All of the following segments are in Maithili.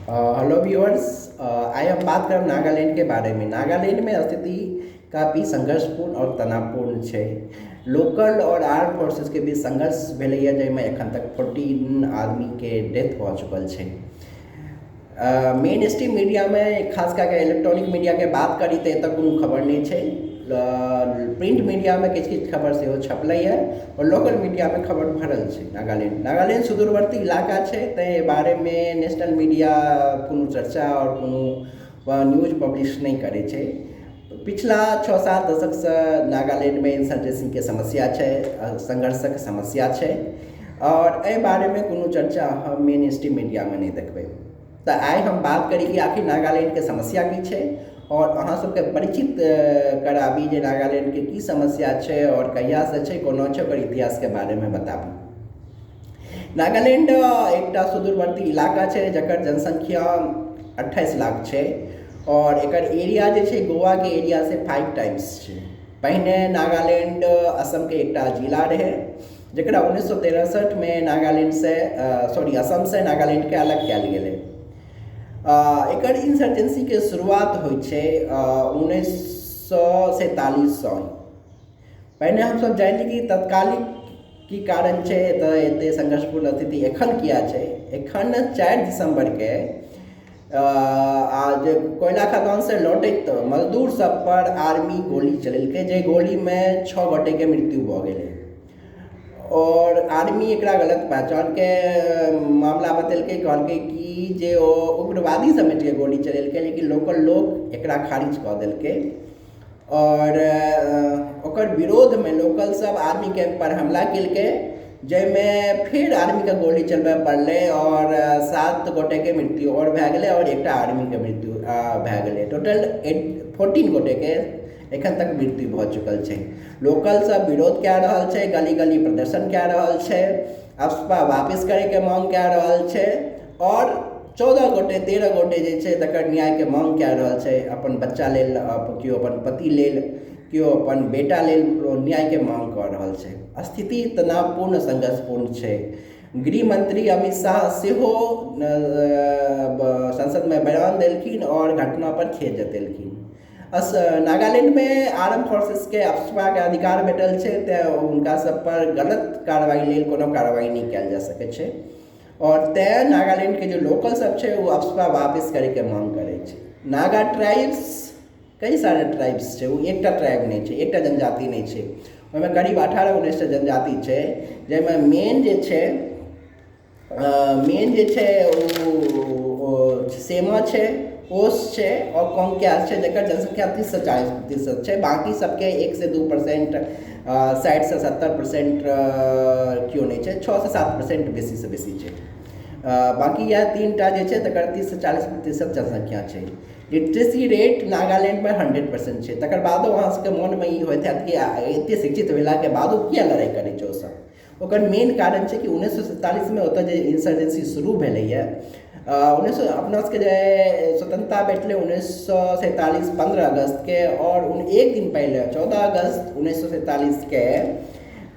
हेलो व्यूअर्स, आइ हम बात करब नागालैंडके बारेमे। नागालैंडमे स्थिति काफी संघर्षपूर्ण आओर तनावपूर्ण छै। लोकल आओर आर्म फोर्सेसके बीच संघर्ष भेलैए, जाहिमे एखन तक 14 आदमीके डेथ भऽ चुकल छै। मेन स्ट्रीम मीडियामे, खास कए कऽ इलेक्ट्रॉनिक मीडियाके बात करी तऽ एतऽ कोनो खबर नहि छै। प्रिंट मीडियामे किछु किछु खबर सेहो छपलैए आओर लोकल मीडियामे खबर भरल छै। नागालैंड सुदूरवर्ती इलाका छै, ताहि बारेमे नेशनल मीडिया कोनो चर्चा आओर कोनो न्यूज पब्लिश नहि करै छै। पिछला 6-7 दशकसँ नागालैंडमे इंसर्जेंसीके समस्या छै, संघर्षक समस्या छै आओर एहि बारेमे कोनो चर्चा हम मेन स्ट्रीम मीडियामे नहि देखबै। तऽ आइ हम बात करी कि आखिर नागालैंडके समस्या की छै आओर अहाँ सबके परिचित कराबी जे नागालैंडके की समस्या छै आओर कहियासँ छै, कोना छै, ओकर इतिहासके बारेमे बताबी। नागालैंड एकटा सुदूरवर्ती इलाका छै जकर जनसंख्या 28 लाख छै आओर एकर एरिया जे छै गोवाके एरियासँ 5 टाइम्स छै। पहिने नागालैंड असमके एकटा जिला रहै, जकरा 1963मे नागालैंडसँ सॉरी असमसँ नागालैंडके अलग कयल गेलै। एकर इंसर्जेंसीके शुरुआत होइ छै 1947सँ। पहिने हमसब जानि ली कि तत्कालिक की कारण छै एतऽ एते संघर्षपूर्ण स्थिति एखन किया छै। एखन 4 दिसम्बरके आ जे कोयला खदानसँ लौटैत मजदूर सब पर आर्मी गोली चलेलकै, जे गोलीमे 6 गोटेके मृत्यु भऽ गेलै और आर्मी एकरा गलत पहचानके मामला बतेलकै, कहलकै कि जे ओ उग्रवादी समझिके गोली चलेलकै, लेकिन लोकल लोक एकरा खारिज कऽ देलकै और ओकर विरोधमे लोकल सब आर्मी कैंप पर हमला केलकै, जाहिमे फिर आर्मीके गोली चलबय पड़लै और 7 गोटेके मृत्यु आओर भए गेलै और एकटा आर्मीके मृत्यु भए गेलै। टोटल 14 गोटेके एखन तक मृत्यु भऽ चुकल छै। लोकल सब विरोध कए रहल छै, गली गली प्रदर्शन कए रहल छै, अफस्पा वापस करैके मांग कए रहल छै और 14 गोटे 13 गोटे जे छै तकर न्यायके मांग कए रहल छै। अपन बच्चा लेल, केओ अपन पति लेल, केओ अपन बेटा लेल न्यायके मांग कऽ रहल छै। स्थिति तनावपूर्ण संघर्षपूर्ण छै। गृह मंत्री अमित शाह सेहो संसदमे बयान देलखिन और घटना पर खेद जतेलखिन। नागालैंडमे आर्म फोर्सेसके अफस्पाके अधिकार भेटल छै, तेँ हुनका सब पर गलत कार्रवाई लेल कोनो कार्रवाई नहि कयल जा सकै छै और तेँ नागालैंडके जे लोकल सब छै ओ अफस्पा वापस करैके मांग करै छै। नागा ट्राइब्स कई सारा ट्राइब्स छै, ओ एकटा ट्राइब नहि छै, एकटा जनजाति नहि छै। ओहिमे करीब 18-19 टा जनजाति छै, जाहिमे मेन जे छै ओ सेमा छै, ओस छै और कॉन्क्यास छै, जकर जनसंख्या 30 से 40% छै। बाकी सबके 1 से 2%, 60 से 70% केओ नहि छै, 6 से 7% बेसी से बेसी छै। बाकी इएह 3टा जे छै तकर 30 से 40% जनसंख्या छै। लिटरेसी रेट नागालैंडमे 100% छै। तकर बादो अहाँ सबके मोनमे ई होइत हैत कि एते शिक्षित भेलाके बादो किया लड़ाइ करै छै ओसब। ओकर मेन कारण छै कि 1947मे ओतऽ जे इंसर्जेंसी शुरू भेलैए, अपना सबके जे स्वतंत्रता भेटलै 1947 15 अगस्तके और एक दिन पहिले 14 अगस्त 1947के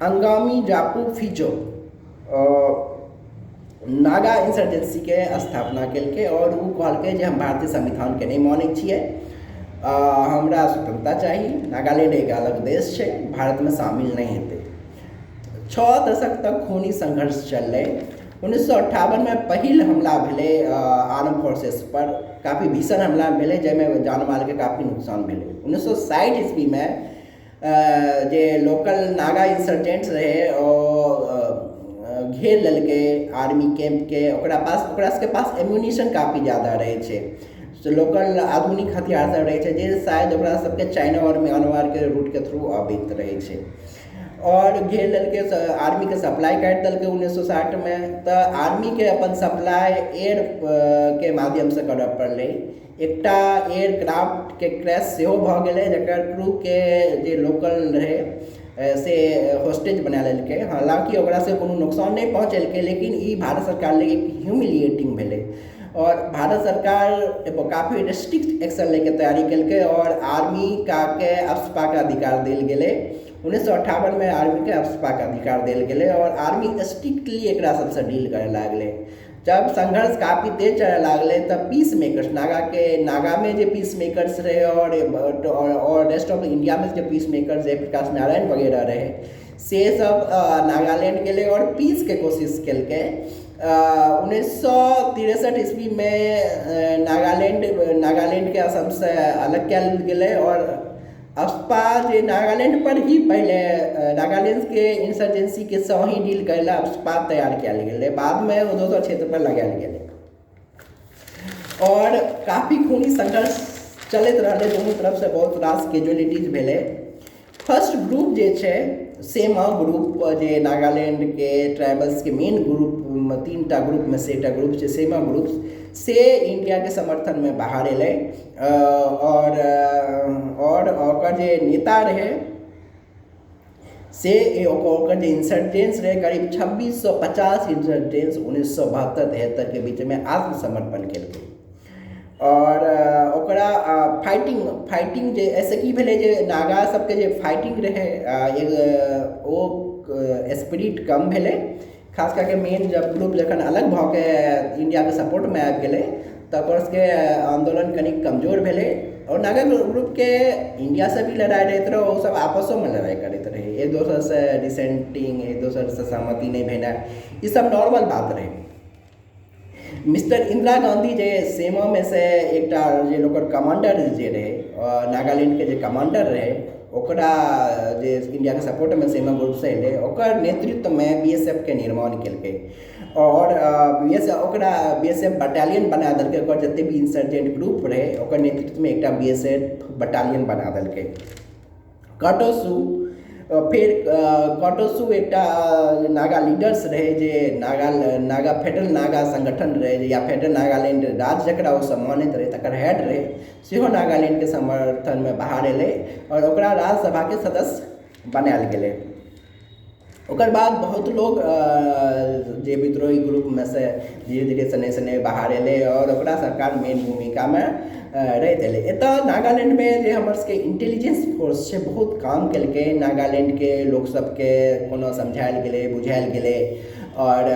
अंगामी जापू फिजो नागा इंसर्जेंसीके स्थापना केलकै और ओ कहलकै जे हम भारतीय संविधानके नहि मानै छियै, हमरा स्वतंत्रता चाही, नागालैंड एक अलग देश छै, भारतमे शामिल नहि हेतै। 6 दशक तक खूनी संघर्ष चललै। 1958मे पहिल हमला भेलै आर्म फोर्सेस पर, काफी भीषण हमला भेलै जाहिमे जान मालके काफी नुकसान भेलै। 1960 ईस्वीमे जे लोकल नागा इंसर्जेंट्स रहै ओ घेर लेलकै आर्मी कैंपके। ओकरा सबके पास एम्यूनिशन काफी ज्यादा रहै छै, लोकल आधुनिक हथियार सब रहै छै जे शायद ओकरा सबके चाइना और म्यांमारके रूटके थ्रू अबैत रहै छै और घेर लेलकै, आर्मीके सप्लाई काटि देलकै 1960मे। तऽ आर्मीके अपन सप्लाई एयर के माध्यमसँ करऽ पड़लै। एकटा एयरक्राफ्टके क्रैश सेहो भऽ गेलै, जकर क्रूके जे लोकल रहै से होस्टेज बना लेलकै। हालाँकि ओकरा से कोनो नुकसान नहि पहुँचेलकै, लेकिन ई भारत सरकार लेल एक ह्यूमिलिएटिंग भेलै और भारत सरकार काफी रिस्ट्रिक्ट एक्शन लैके तैयारी केलकै और आर्मी के अफस्पाके अधिकार देल गेलै। 1958मे आर्मीके अफस्पाके अधिकार देल गेलै और आर्मी स्ट्रिक्टली एकरा सबसँ डील करय लागलै। जब संघर्ष काफी तेज चलय लागलै तऽ पीस मेकर्स, नागाके, नागामे जे पीस मेकर्स रहै आओर रेस्ट ऑफ इंडियामे जे पीस मेकर्स जयप्रकाश नारायण वगैरह रहै, से सब नागालैंड गेलै आओर पीसके कोशिश केलकै। 1963 ईस्वीमे नागालैंडके असमसँ अलग कयल गेलै आओर अफ्स्पा जे नागालैंड पर ही पहिले नागालैंडके इंसर्जेंसीके सँ ही डील करै लए अफ्स्पा तैयार कयल गेलै, बादमे ओ दोसर क्षेत्र पर लगायल गेलै आओर काफी खूनी संघर्ष चलैत रहलै। दुनू तरफसँ बहुत रास कैजुअलिटीज भेलै। फर्स्ट ग्रुप जे छै सेमा ग्रुप, जे नागालैंडके ट्राइबल्सके मेन ग्रुप, 3टा ग्रुपमे से एकटा ग्रुप छै सेमा ग्रुप, से इंडियाके समर्थनमे बाहर एलै आओर ओकर जे नेता रहै से ओकर जे इंसर्जेंस रहै, करीब 2650 इंसर्जेंस 1972-73 के बीचमे आत्मसमर्पण केलकै। आओर ओकरा फाइटिंग जे एहिसँ की भेलै जे नागा सबके जे फाइटिंग रहै ओ स्पिरिट कम भेलै। खास कए कऽ मेन जब ग्रुप जखन अलग भऽ के इंडियाके सपोर्टमे आबि गेलै तऽ ओकर सबके आन्दोलन कनि कमजोर भेलै आओर नागा ग्रुपके इंडियासँ भी लड़ाइ रहैत रहै, ओ सब आपसोमे लड़ाइ करैत रहै, एक दोसरसँ डिसेंटिंग, एक दोसरसँ सहमति नहि भेनाइ, ई सब नॉर्मल बात रहै। मिस्टर इंदिरा गांधी जे सेमामे से एकटा जे ओकर कमांडर जे रहै, नागालैंडके जे कमांडर रहै, ओकरा जे इंडियाके सपोर्टमे सेमा ग्रुपसँ एलै, ओकर नेतृत्वमे BSF के निर्माण केलकै आओर ओकरा BSF battalion बना देलकै। ओकर जतेक भी इंसर्जेंट ग्रुप रहै ओकर नेतृत्वमे एकटा BSF battalion बना देलकै। कटोसु, फेर कटोसु एकटा नागा लीडर्स रहै जे नागा फेडरल नागा संगठन रहै या फेडरल नागालैंड राज्य जकरा ओ सब मानैत रहै तकर हेड रहै, सेहो नागालैंडके समर्थनमे बाहर एलै आओर ओकरा राज्यसभाके सदस्य बनायल गेलै। ओकर बाद बहुत लोग जे विद्रोही ग्रुपमे से धीरे धीरे शनैः शनैः बाहर एलै आओर ओकरा सरकार मेन भूमिकामे रहैत एलै। एतऽ नागालैंडमे जे हमर सबके इंटेलिजेंस फोर्स छै बहुत काम केलकै, नागालैंडके लोक सबके कोनो समझायल गेलै, बुझायल गेलै आओर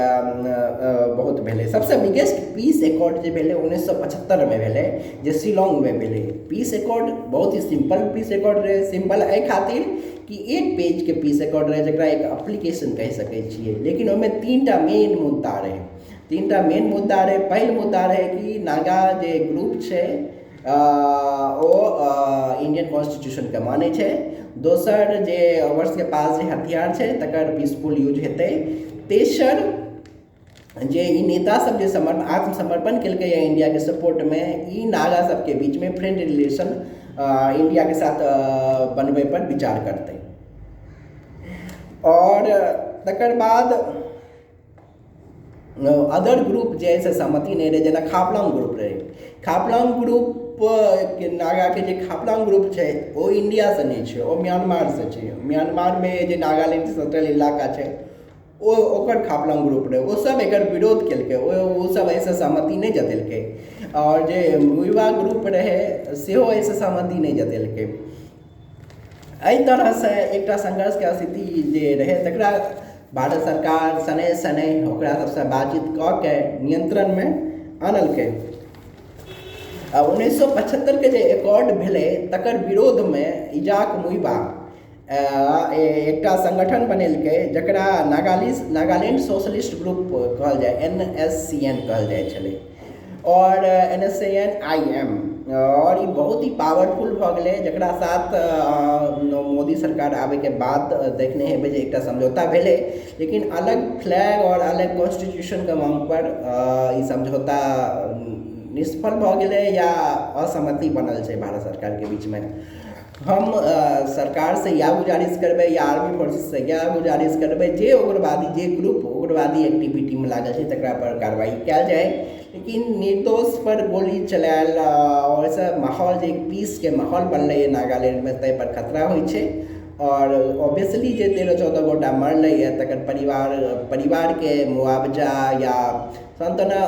बहुत भेलै। सबसँ बिगेस्ट पीस एकॉर्ड जे भेलै 1975मे भेलै, जे शिलांगमे भेलै। पीस एकॉर्ड बहुत ही सिंपल पीस एकॉर्ड रहै। सिंपल एहि खातिर कि एक पेजके पीस एकॉर्ड रहै जकरा एक एप्लीकेशन कहि सकै छियै, लेकिन ओहिमे 3टा मेन मुद्दा रहै। 3टा मेन मुद्दा रहै। पहिल मुद्दा रहै कि नागा जे ग्रुप छै ओ इंडियन कॉन्स्टिट्यूशनके मानै छै। दोसर जे ओकर सबके पास जे हथियार छै तकर पीसफुल यूज हेतै। तेसर जे ई नेता सब जे आत्मसमर्पण केलकै या इंडियाके सपोर्टमे, ई नागा सबके बीचमे फ्रेंड रिलेशन इंडियाके साथ बनबै पर विचार करतै। आओर तकर बाद अदर ग्रुप जे एहिसँ सहमति नहि रहै, जेना खापलांग ग्रुप रहै। खापलांग ग्रुप नागाके जे खापलांग ग्रुप छै ओ इंडियासँ नहि छै, ओ म्यांमारसँ छै। म्यांमारमे जे नागालैंड सटल इलाका छै ओ ओकर खापलांग ग्रुप रहै, ओ सब एकर विरोध केलकै, ओ सब एहिसँ सहमति नहि जतेलकै। आओर जे मुइवा ग्रुप रहै सेहो एहिसँ सहमति नहि जतेलकै। एहि तरहसँ एकटा संघर्षके स्थिति जे रहै तकरा भारत सरकार शनैः शनैः ओकरा सबसँ बातचीत कऽ के नियंत्रणमे आनलकै। आ 1975 के जे एकॉर्ड भेलै तकर विरोधमे इजाक मुइवा एकटा संगठन बनेलकै जकरा नागालैंड सोशलिस्ट ग्रुप कहल जाइ, NSCN कहल जाइ छलै आओर NSCN-IM। और ई बहुत ही पावरफुल भऽ गेलै, जकरा साथ मोदी सरकार आबैके बाद देखने हेबै जे एकटा समझौता भेलै, लेकिन अलग फ्लैग आओर अलग कॉन्स्टिट्यूशनके मांग पर ई समझौता निष्फल भऽ गेलै या असहमति बनल छै भारत सरकारके बीचमे। हम सरकारसँ इएह गुजारिश करबै या आर्मी फोर्सेससँ इएह गुजारिश करबै जे उग्रवादी, जे ग्रुप उग्रवादी एक्टिविटीमे लागल छै तकरा पर कार्रवाई कयल जाय, लेकिन निर्दोष पर गोली चलायल ओहिसँ माहौल जे पीसके माहौल बनलैए नागालैंडमे ताहि पर खतरा होइ छै। आओर ऑब्वियसली जे 13-14 गोटा मरलैए तकर परिवारके मुआवजा या सांत्वना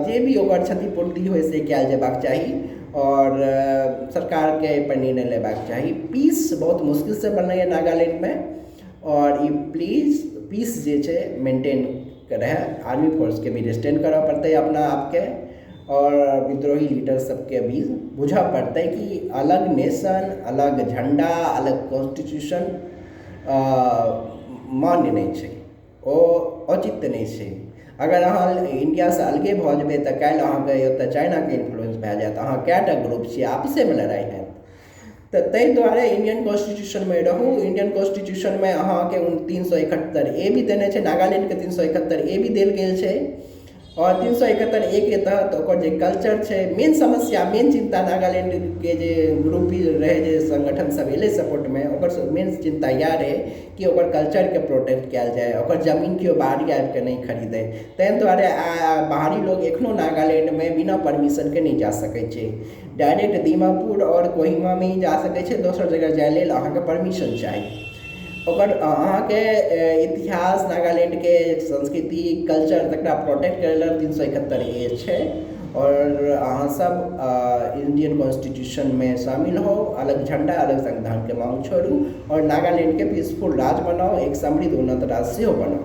जे भी ओकर क्षतिपूर्ति होइ से कयल जेबाक चाही और सरकारके एहि पर निर्णय लेबाक चाही। पीस बहुत मुश्किलसँ बनलैए नागालैंडमे और ई प्लीज पीस जे छै मेंटेन रहै, आर्मी फोर्सके भी रिस्ट्रेन करऽ पड़तै अपना आपके, आओर विद्रोही लीडर सबके भी बुझऽ पड़तै कि अलग नेशन, अलग झण्डा, अलग कॉन्स्टिट्यूशन मान्य नहि छै, ओ औचित्य नहि छै। अगर अहाँ इण्डियासँ अलगे भऽ जेबै तऽ काल्हि अहाँके ओतऽ चाइनाके इन्फ्लुएंस भए जायत। अहाँ कए टा ग्रुप छियै, आपसेमे लड़ाइ हैत। तऽ ताहि दुआरे इंडियन कॉन्स्टिट्यूशनमे रहू। इंडियन कॉन्स्टिट्यूशनमे अहाँके 371 ए भी देने छै, नागालैंडके 371 ए भी देल गेल छै, आओर 371 ए के तहत ओकर जे कल्चर छै, मेन समस्या, मेन चिन्ता नागालैंडके जे ग्रुप रहै, जे संगठन सब एलै सपोर्टमे, ओकर मेन चिन्ता इएह रहै कि ओकर कल्चरके प्रोटेक्ट कयल जाय, ओकर जमीन केओ बाहरी आबिके नहि खरीदै। ताहि दुआरे बाहरी लोग एखनो नागालैंडमे बिना परमिशनके नहि जा सकै छै। डायरेक्ट दीमापुर आओर कोहिमामे ही जा सकै छै, दोसर जगह जाय लेल अहाँके परमिशन चाही। ओकर अहाँके इतिहास, नागालैंडके संस्कृति, कल्चर, तकरा प्रोटेक्ट करै लेल 371 ए छै। आओर अहाँ सब इंडियन कॉन्स्टिट्यूशनमे शामिल हो, अलग झण्डा, अलग संविधानके माँग छोड़ू, आओर नागालैंडके पीसफुल राज बनाउ, एक समृद्ध उन्नत राज सेहो बनाउ।